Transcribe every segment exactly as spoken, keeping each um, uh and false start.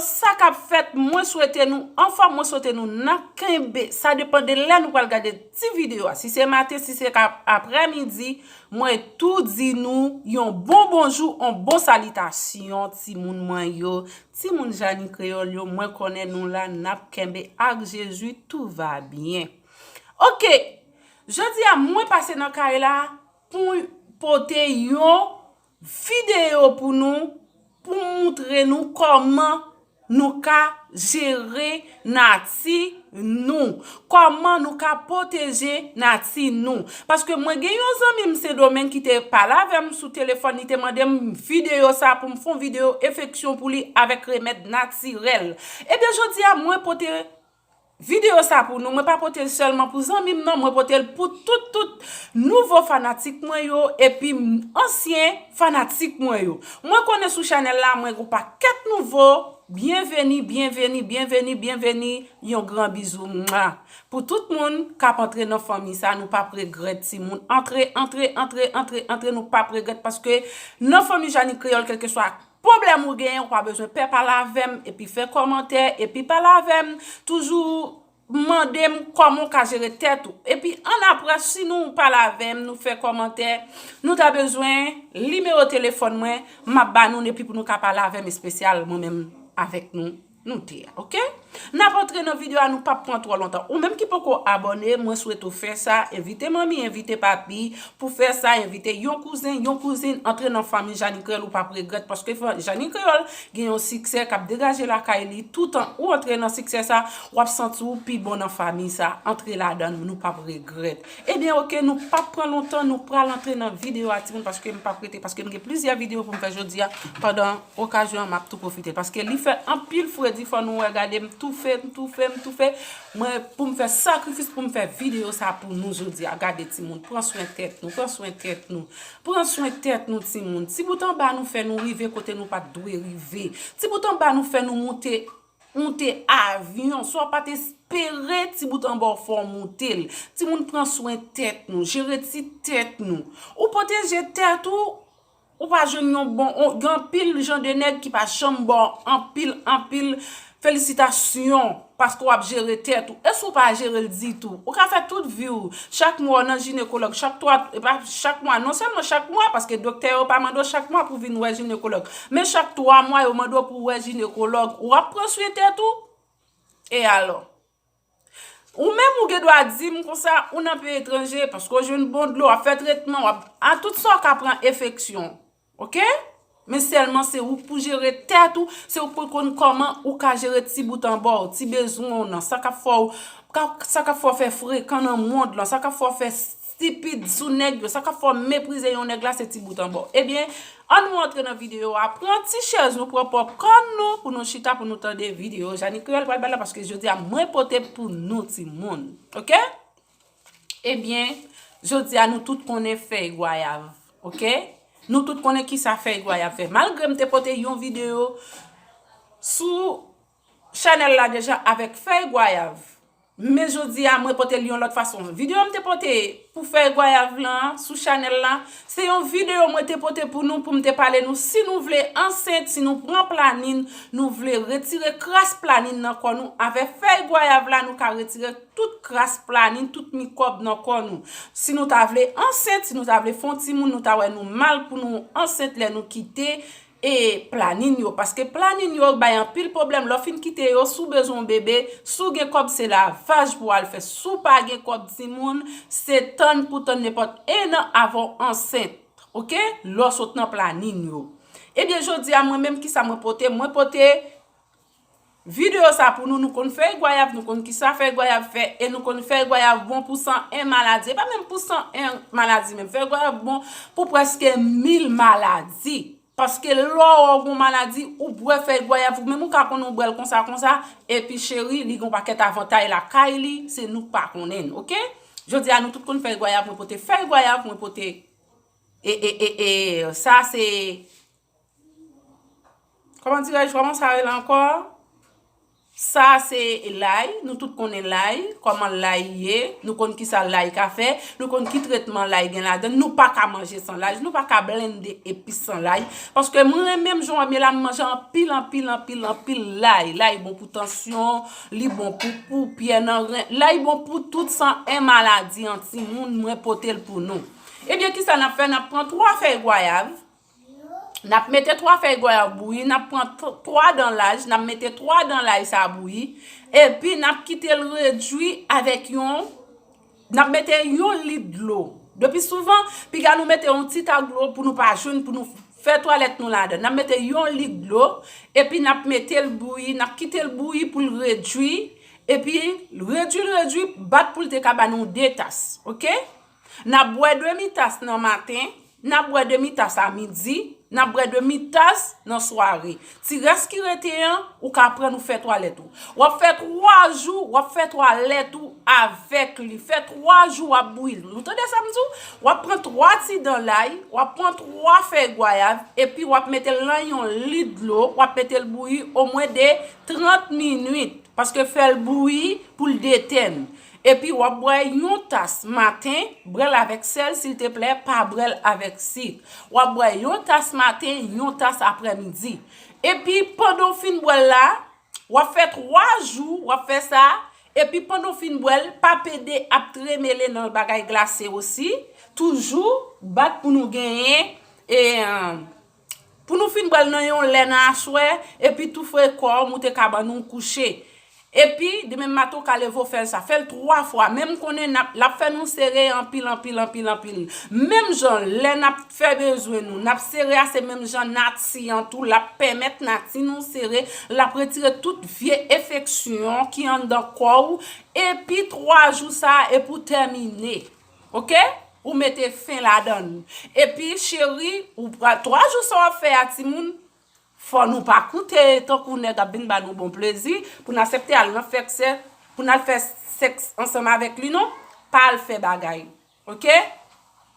Sa k ap fèt, mwen swete nou anfòm, mwen swete nou nan kenbe. Sa depann de lè nou pral gade ti videyo a. Si se maten, si se ka aprèmidi, mwen tou di nou yon bon bonjou, yon bon salitasyon, timoun mwen yo, timoun Jani Kreyòl yo, mwen konnen nou la, n ap kenbe ak Jezi, tout va bien. Oke, jodi a mwen pase nan kay la pou pote yon videyo pou nou, pou moutre nou kòman nou ka jere nati nou, kòman nou ka pwoteje nati nou. Paske mwen gen yon zanmi m Sendomeng ki te pale avè m sou telefòn, li te mande m videyo sa pou m fè yon videyo enfeksyon pou li avèk remèd natirèl. Ebyen, jodi a mwen pote videyo sa pou nou. Mwen pa pote l sèlman pou zanmi m non, mwen pote l pou tout, tout nouvo fanatik mwen yo, epi ansyen fanatik mwen yo. Mwen konnen sou chanèl la, mwen gen yon pakèt nouvo. Byenveni, byenveni, byenveni, byenveni. Yon gran bizou, mwa. Pou tout moun k ap antre nan fanmi sa, nou p ap regrèt, timoun. Antre, antre, antre, antre, antre, nou p ap regrèt, paske nan fanmi Jani Kreyòl, kèlkeswa pwoblèm ou genyen, ou pa bezwen pè pale avè m, epi fè kòmantè, epi pale avè m. Toujou mande m kòman w ka jere tèt ou. Epi annapre, si nou pale avè m, nou fè kòmantè, nou ta bezwen nimewo telefòn mwen, m ap ba nou l, epi pou nou ka pale avè m espesyal, mwen menm avèk nou, nou de a, oke? N ap antre nan videyo a, nou p ap pran twò lontan. Ou menm ki poko abòne, mwen swete w fè sa, envite manmi, envite papi, pou fè sa, envite yon kouzen, yon kouzin, antre nan fanmi Jani Kreyòl, ou p ap regrèt, paske fa-, Jani Kreyòl gen yon siksè k ap degaje lakay li. Toutan ou antre nan siksè sa, w ap santi w pi bon nan fanmi sa. Antre ladan l, nou p ap regrèt. Ebyen, oke, nou p ap pran lontan, nou pral antre nan videyo a, timoun, paske m p ap rete, paske m gen plizyè videyo pou m fè jodi a, pandan okazyon an, m ap tou pwofite, paske li fè anpil fredi, fò nou wè, gade, m toufe, m toufe, m toufe. Mwen, pou m fè sakrifis, pou m fè videyo sa pou nou jodi a. Gade, timoun, pran swen tèt nou, pran swen tèt nou, pran swen tèt nou, timoun. Ti bout anba nou fè nou rive kote nou pa t dwe rive. Ti bout anba nou fè nou moute, moute avyon. Sa w pa t espere, ti bout anba w fè w moute l. Timoun, pran swen tèt nou, jere ti tèt nou. Ou pwoteje tèt ou, ou pa jwenn yon bon, on, gen anpil jan de nèg ki pa janm ba w anpil, anpil felisitasyon paske w ap jere tèt ou. E si w pa jere l ditou? Ou ka fè tout vi w, chak mwa w nan jinekològ, chak twa, e pa chak mwa, non sèlman chak mwa, paske doktè yo pa mande w chak mwa pou w vin wè jinekològ, men chak twa mwa yo mande w pou w wè jinekològ, w ap pran swen tèt ou? E alò? Ou menm ou gen dwa di m konsa, ou nan peyi etranje, paske w jwenn bon dlo, w ap fè tretman, w ap, a tout sa w ka pran enfeksyon. Oke? Men sèlman se ou k pou jere tèt ou, se ou k pou konn kòman ou ka jere ti bout anba w, ti bezwen w nan, sa k ap fè w, ka, sa k ap fè w fè frekan nan mond lan, sa k ap fè w fè stipid sou nèg yo, sa k ap fè w meprize yon nèg la, se ti bout anba w. Ebyen, ann nou antre nan videyo a. Pran ti chèz nou, pran pòpkòn nou pou nou chita, pou nou tande videyo Jani Kreyòl pral bay la, paske jodi a mwen pote pou nou timoun. Oke? Ebyen, jodi a nou tout konnen fèy gwayav. Oke? Nou tout konnen kisa fèy gwayav fè. Malgre m te pote yon videyo sou chanèl la deja avèk fèy gwayav. Men jodi a, mwen pote l yon lòt fason. Videyo m te pote pou fèy gwayav lan sou chanèl la, se yon videyo mwen te pote pou nou, pou m te pale nou, si nou vle ansent, si nou pran planin, nou vle retire kras planin nan kò nou, avèk fèy gwayav la, nou ka retire tout kras planin, tout mikwòb nan kò nou. Si nou ta vle ansent, si nou ta vle fè yon timoun, nou ta wè nou mal pou nou ansent lè nou kite e planin yo, paske planin yo bay anpil pwoblèm. Lè w fin kite yo, si w bezwen yon bebe, si w gen kòb, se lavaj pou w al fè. Si w pa gen kòb, timoun, se tann pou tann nenpòt en an avan w ansent. Oke? Lè w sot nan planin yo. Ebyen, jodi a, mwen menm, kisa mwen pote? Mwen pote videyo sa pou nou. Nou konn fèy gwayav, nou konn kisa fèy gwayav fè, e nou konn fèy gwayav bon pou san en maladi. E pa menm pou san en maladi menm. Fèy gwayav bon pou prèske mil maladi. Paske lè w gen yon maladi, ou bwè fèy gwayav, ou menm ou ka konnen ou bwè l konsa, konsa, epi cheri, li gen yon pakèt avantay lakay li, se nou k pa konnen l, oke? Jodi a, nou tout konn fèy gwayav, mwen pote fèy gwayav, mwen pote, e, e, e, e, sa se, kòman dirèj, kòman sa rele ankò? Sa se lay, nou tout konnen lay, kòman lay ye, nou konn kisa lay ka fè, nou konn ki tretman lay gen ladan, nou pa ka manje san lay, nou pa ka blende epis san lay, paske mwen menm jan w ap ye la, m manje anpil, anpil, anpil, anpil lay. Lay bon pou tansyon, li bon pou, pou pyè nan ren, lay bon pou tout san en maladi an timoun, mwen pote l pou nou. Ebyen, kisa n ap fè? N ap pran twa fèy gwayav, n ap mete twa fèy gwayav bouyi, n ap pran t-, twa dan lay, n ap mete twa dan lay sa bouyi, epi n ap kite l redui avèk yon, n ap mete yon lit dlo. Depi souvan, piga nou mete yon ti tak dlo pou nou pa jwenn, pou nou fè twalèt nou ladan. N ap mete yon lit dlo, epi n ap mete l bouyi, n ap kite l bouyi pou l redui, epi redui l redui, bat pou l te ka ba nou de tas, oke? N ap bwè demi tas nan maten, n ap bwè demi tas a midi, n ap bwè demi tas nan sware. Ti rès ki rete an, ou ka pran ou fè twalèt ou. W ap fè twa jou, w ap fè twalèt ou avèk li. Fè twa jou w ap bouyi l. Ou tande sa m di w? W ap pran twa ti dan lay, w ap pran twa fèy gwayav, epi w ap mete l nan yon lit dlo, w ap mete l bouyi omwen de trant minit, paske fè l bouyi pou l detenn. Epi w ap bwè yon tas maten, bwè l avèk sèl, silteplè, pa bwè l avèk sik. W ap bwè yon tas maten, yon tas aprèmidi. Epi pandan w fin bwè l la, w ap fè twa jou, w ap fè sa, epi pandan w fin bwè l, pa pede ap tremele nan bagay glase osi, toujou bat pou nou genyen, e, pou nou fin bwè l nan yon lè nan aswè, epi tou fre kò w, moute kabann ou kouche. Epi, demen maten w ka leve w fè l sa. Fè l twa fwa. Men m konnen n ap, l ap fè nou sere anpil, anpil, anpil, anpil. Menm jan, lè n ap fè bezwen nou, n ap sere a, se menm jan nati an tou, l ap pèmèt nati nou sere, l ap retire tout vye enfeksyon ki anndan kò w. Epi twa jou sa a, epi w tèmine. Oke? Ou mete fen ladan l. Epi, cheri, ou pral, twa jou sa w ap fè a, timoun, fò nou pa koute tankou nèg ap vin ba nou bon plezi, pou n aksepte al nan fèk sè, pou n al fè sèks ansanm avèk li, non. Pa al fè bagay. Oke?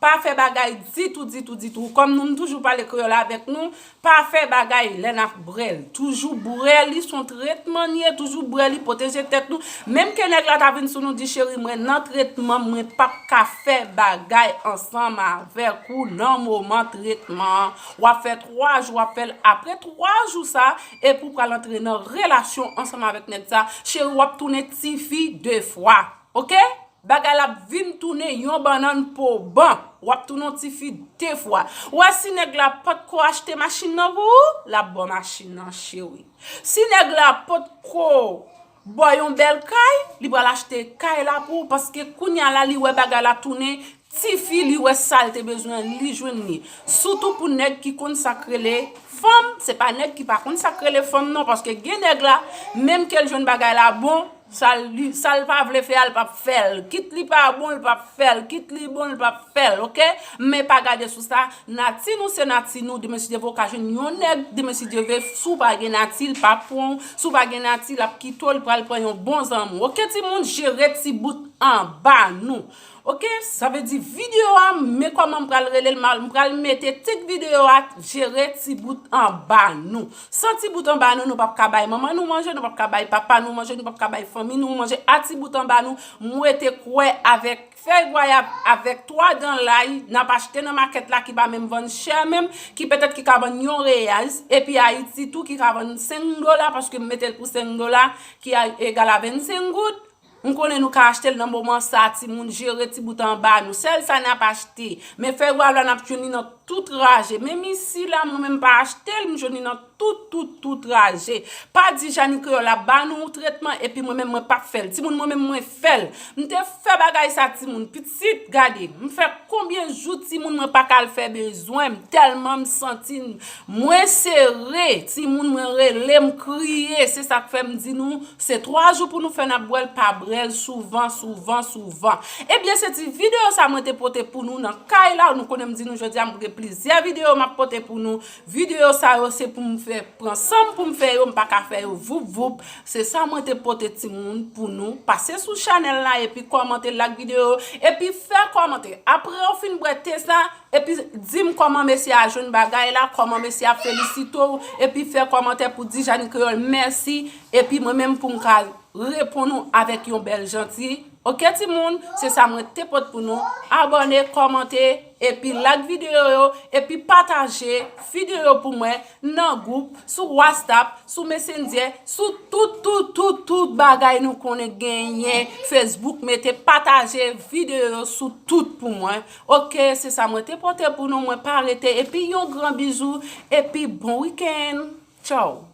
Pa fè bagay ditou, ditou, ditou. Kòm nou, m toujou pale kreyòl avèk nou, pa fè bagay lè n ap bwè l. Toujou bwè li, se yon tretman li ye, toujou bwè li, pwoteje tèt nou. Menm ke nèg la ta vin sou nou, di, cheri, mwen nan tretman, mwen p ap ka fè bagay ansanm avèk ou nan moman tretman an. W ap fè twa jou, w ap fè l. Apre twa jou sa, epi w pral antre nan relasyon ansanm avèk nèg sa, cheri, w ap tounen tifi de fwa. Oke? Bagay la ap vin tounen yon bannann poban. W ap tounen yon tifi de fwa. Ou wè, si nèg la potko achte machin nan pou ou, l ap ba w machin nan, cheri. Si nèg la potko ba w yon bèl kay, li pral achte kay la pou ou, paske kounye a la, li wè bagay la tounen tifi, li wè sa l te bezwen, li jwenn li. Sitou pou nèg ki konn sa k rele fanm, se pa nèg ki pa konn sa k rele fanm non, paske gen nèg la, menm ke l jwenn bagay la bon, sa l, li, sa l pa vle fè a, l p ap fè l. Kit li pa bon, l p ap fè l. Kit li bon, l p ap fè l, oke? Men pa gade sou sa, nati nou se nati nou, demen si Dye vle w ka jwenn yon nèg, demen si Dye vle, si w pa gen nati, l p ap pran w, si w pa gen nati, l ap kite w, l pral pran yon bon zanmi w. Oke, timoun, jere ti bout anba nou. Oke, sa vle di videyo a, men kòman m pral rele l, m pral mete tit videyo a, jere ti bout anba nou. San ti bout anba nou, nou p ap ka bay manman nou manje, nou p ap ka bay papa nou manje, nou p ap ka bay fanmi nou manje. A ti bout anba nou, m rete kwè avèk fèy gwayav, avèk twa dan lay, n ap achte nan makèt la ki pa menm vann chè menm, ki petèt ki ka vann yon reyal, epi Ayiti tou ki ka vann senk dola, paske m mete l pou senk dola, ki a, egal a vennsenk goud. M konnen nou ka achte l nan moman sa, timoun, jere ti bout anba nou. Sèl sa n ap achte. Men fèy gwayav la, n ap jwenn li nan tout raje. Menm isi la, mwen menm pa achte l, m jwenn li nan tout, tout, tout raje. Pa di Jani Kreyòl ap ba nou tretman, epi mwen menm, mwen p ap fè l. Timoun, mwen menm, mwen fè l. M te fè bagay sa, timoun. Pitit, gade, m fè konbyen jou, timoun, mwen pa ka al fè bezwen m, tèlman m santi m, mwen sere. Timoun, mwen rele, m kriye. Se sa k fè m di nou, se twa jou pou nou fè n ap bwè l, pa bwè l souvan, souvan, souvan. Ebyen, se ti videyo sa mwen te pote pou nou nan kay la. Nou konnen m di nou jodi a, m gen plizyè videyo m ap pote pou nou. Videyo sa yo, se pou m pran san m pou m fè yo, m pa ka fè yo voup voup. Se sa mwen te pote timoun pou nou. Pase sou chanèl la epi kòmante, like videyo, epi fè kòmante. Apre w fin bwè te sa, epi di m kòman mesye a jwenn bagay la, kòman mesye a felisite w, epi fè kòmantè pou di Jani Kreyòl mèsi, epi mwen menm pou m ka reponn ou avèk yon bèl janti. Oke timoun, se sa mwen te pot pou nou. Abòne, kòmante, epi like videyo yo, epi pataje videyo pou mwen nan gwoup, sou WhatsApp, sou Messenger, sou tout, tout, tout, tout bagay nou konnen genyen. Facebook, mete pataje videyo yo sou tout pou mwen. Oke, se sa mwen te pote pou nou. Mwen pa rete. Epi yon gran bizou, epi bon wikenn. Tchao.